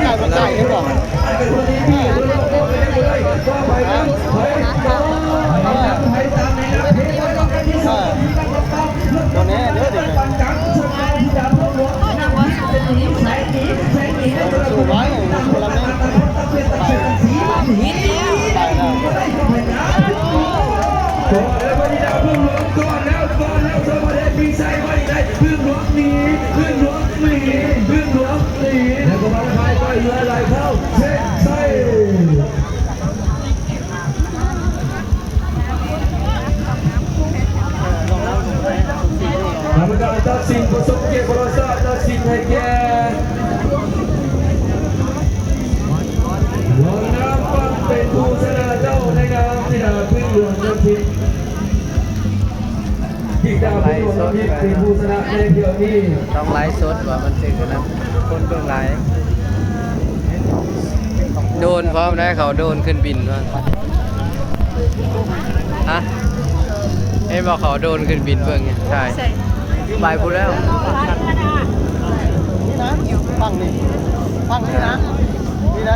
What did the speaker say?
ໄກ່ບໍ່ໄກ່ເຫັນບໍ່? ເອີ ບໍ່ແນ່ເດີ ເດີ ເດີ ໄປແລ້ວ ກຳມະການຕັດສິນປະສົມກຽດປະລະສາດ ຕັດສິນໃຫ້ແກ່ ລອງນາມປັ້ນເປັນຜູ້ຊະນະເຈົ້າໃນນາມທິດາຜຶ້ງຫຼວງນ້ຳທິບ. ທິດາຜຶ້ງຫຼວງນ້ຳທິບເປັນຜູ້ຊະນະໃນຖ້ຽວນີ້. ຕ້ອງໄລຟ໌ສົດວ່າມັນຖືກນະ ຄົນເບິ່ງຫຼາຍ. ໂດຣນພ້ອມໄດ້ ເຂົາໂດຣນຂຶ້ນບິນວ່າ. ຮະ ເຫັນບໍ່ ເຂົາໂດຣນຂຶ້ນບິນເບິ່ງ ໃຊ່ ໃສ່ ໄປພຸ້ນແລ້ວ. ນີ້ນະ ຝັ່ງນີ້ ຝັ່ງນີ້ນະ ນີ້ນະ.